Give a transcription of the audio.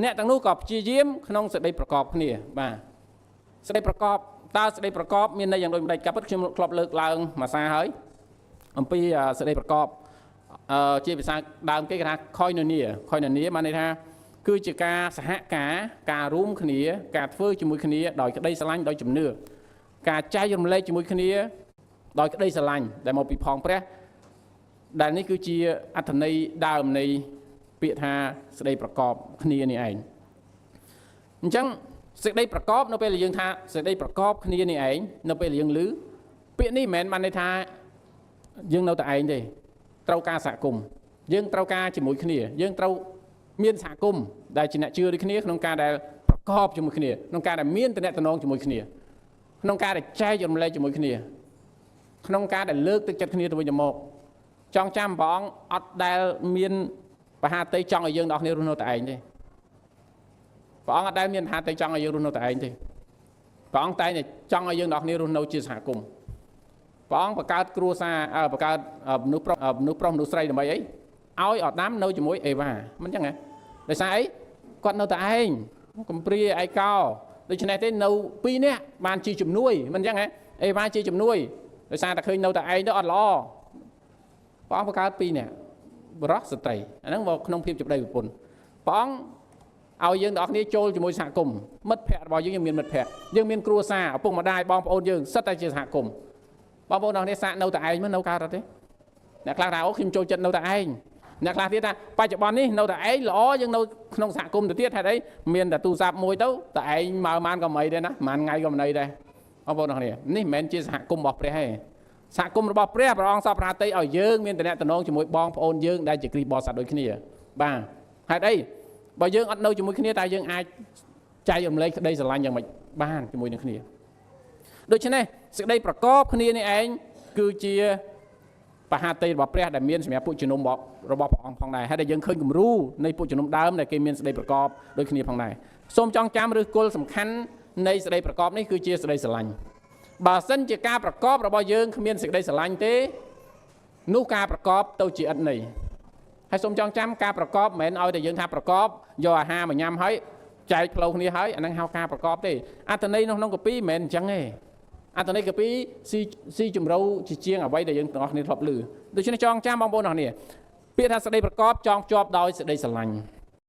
អ្នកទាំងនោះក៏ព្យាយាមក្នុងសេចក្តីប្រកបគ្នាបាទសេចក្តីប្រកបតើសេចក្តីប្រកបមានន័យយ៉ាងដូចម្តេចកាលពិតខ្ញុំធ្លាប់លើកឡើងមួយសារហើយអំពីសេចក្តីប្រកបអឺជាភាសាដើមគេគេថា koinonia koinonia បានន័យថាគឺជាការសហការការរួមគ្នាការធ្វើជាមួយគ្នាដោយក្តីស្រឡាញ់ដោយជំនឿការចែករំលែកជាមួយគ្នាដោយក្តីស្រឡាញ់ដែលមកពីផងព្រះដែលនេះគឺជាអត្ថន័យដើមនៃពាក្យថាសេចក្តីប្រកបគ្នានេះឯងអញ្ចឹងសេចក្តីប្រកបនៅពេលដែលយើងថាសេចក្តីប្រកបគ្នានេះឯងនៅពេលដែលយើងឮពាក្យនេះមិនមែនបានន័យថាយើងនៅតែឯងទេត្រូវការសហគមន៍យើងត្រូវការជាមួយគ្នាយើងត្រូវមានសហគមន៍ដែលជាអ្នកជឿដូចគ្នាក្នុងការដែលប្រកបជាមួយគ្នាក្នុងការដែលមានតំណែងជាមួយគ្នាក្នុងការដែលចែករំលែកជាមួយគ្នាក្នុងការដែលលើកទឹកចិត្តគ្នាទៅវិញទៅមកចង់ចាំព្រះអង្គអត់ដែលមានបហាតីចង់ឲ្យយើងទាំងអស់គ្នារស់នៅតែឯងទេព្រះអង្គអត់ដែលមានបហាតីចង់ឲ្យយើងរស់នៅតែឯងទេព្រះអង្គតែងតែចង់ឲ្យយើងទាំងអស់គ្នារស់នៅជាសហគមន៍ព្រះអង្គបង្កើតគ្រួសារបង្កើតមនុស្សប្រុសមនុស្សប្រុសមនុស្សស្រីដើម្បីអីឲ្យអាដាមនៅជាមួយអេវ៉ាមិនចឹងហ៎ដោយសារអីគាត់នៅតែឯងកំព្រាឯកោដូច្នេះទេនៅពីរនាក់បានជាជំនួយមិនចឹងហ៎អេវ៉ាជាជំនួយដោយសារតែឃើញនៅតែឯងទៅអត់ល្អព្រះអង្គបង្កើតពីរនាក់បរោះស្ត្រីអាហ្នឹងមកក្នុងភាពជាប្តីប្រពន្ធព្រះអង្គឲ្យយើងទាំងអស់គ្នាចូលជាមួយសហគមន៍មិត្តភ័ក្តិរបស់យើងយើងមានមិត្តភ័ក្តិយើងមានគ្រួសារឪពុកម្ដាយបងប្អូនយើងសិតតែជាសហគមន៍បងប្អូនទាំងអស់គ្នាសាកនៅតែឯងមកនៅកើតអត់ទេអ្នកខ្លះថាអូខ្ញុំចូលចិត្តនៅតែឯងអ្នកខ្លះទៀតថាបច្ចុប្បន្ននេះនៅតែឯងល្អយើងនៅក្នុងសហគមន៍ទៅទៀតហេតុអីមានតែទូរស័ព្ទមួយទៅតែឯងមកម៉ានក៏មិនអីដែរណាម៉ានថ្ងៃក៏មិនអីដែរបងប្អូនទាំងគ្នានេះមិនមែនជាសហគមន៍របស់ព្រះទេសហគមន៍របស់ព្រះព្រះអង្គសពរាតីឲ្យយើងមានតំណែងជាមួយបងប្អូនយើងដែលជាគ្រីស្ទបរិស័ទដូចគ្នាបាទហេតុអីបើយើងអត់នៅជាមួយគ្នាតែយើងអាចចែករំលែកក្តីស្រឡាញ់យ៉ាងម៉េចបានជាមួយនឹងគ្នាដូច្នេះសេចក្តីប្រកបគ្នានេះឯងគឺជាបហាតីរបស់ព្រះដែលមានសម្រាប់ពួកជំនុំរបស់ព្រះអង្គផងដែរហើយដែលយើងឃើញគំរូនៃពួកជំនុំដើមដែលគេមានសេចក្តីប្រកបដូចគ្នាផងដែរសូមចងចាំឬគល់សំខាន់នៃសេចក្តីប្រកបនេះគឺជាសេចក្តីស្រឡាញ់បើសិនជាការប្រកបរបស់យើងគ្មានសេចក្តីស្រឡាញ់ទេនោះការប្រកបទៅជាឥតន័យហើយសូមចងចាំការប្រកបមិនមែនឲ្យតែយើងថាប្រកបយកអាហារមកញ៉ាំហើយចែកផ្លូវគ្នាហើយអាហ្នឹងហៅការប្រកបទេអត្ថន័យនៅក្នុងកាពីមិនមែនអញ្ចឹងទេអត្ថន័យកាពីស៊ីស៊ីជំរៅជាជាងអ្វីដែលយើងទាំងអស់គ្នាធ្លាប់ឮដូច្នេះចងចាំបងប្អូនទាំងគ្នាពាក្យថាសេចក្តីប្រកបចងភ្ជាប់ដោយសេចក្តីស្រឡាញ់